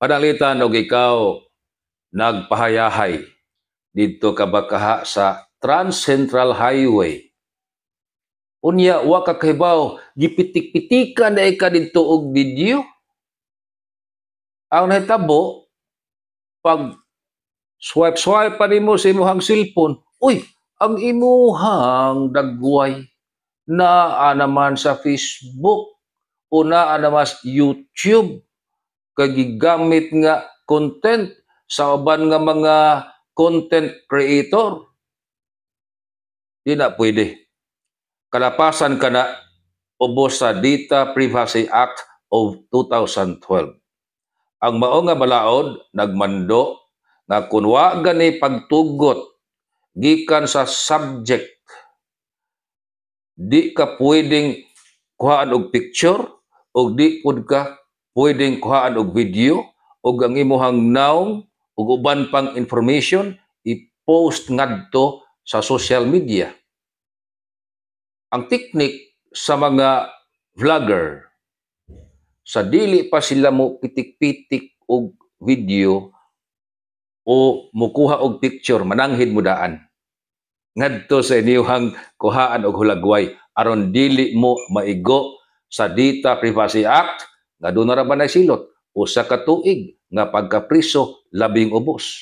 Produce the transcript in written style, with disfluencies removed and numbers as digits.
Pananglitan og ikaw nagpahayahay didto ka bakaha sa Trans Central Highway. Unya wa ka kahibaw, gipitik-pitikan na ka didto og video. Ang nahitabo, pag swipe-swipe pa nimo sa imuhang cellphone, uy, ang imuhang dagway naa naman sa Facebook o naa naman sa YouTube kay gigamit nga content sa uban nga mga content creator. Di na pwede. Kalapasan ka na ubos sa Data Privacy Act of 2012. Ang mao nga balaod nagmando nga kun wa gani pagtugot gikan sa subject, di ka pwedeng kuhaan og picture og di pud ka pwedeng kuhaan og video og ang imuhang naong ug uban pang information i-post ngadto sa social media. Ang teknik sa mga vlogger, sa dili pa sila mo pitik-pitik og video o mukuha og picture, mananghid mo daan ngadto sa inyuhang kuhaan og hulagway aron dili mo maigo sa Data Privacy Act nga duna ra ba na silot 1 ka tuig nga pagkapriso, labing ubos.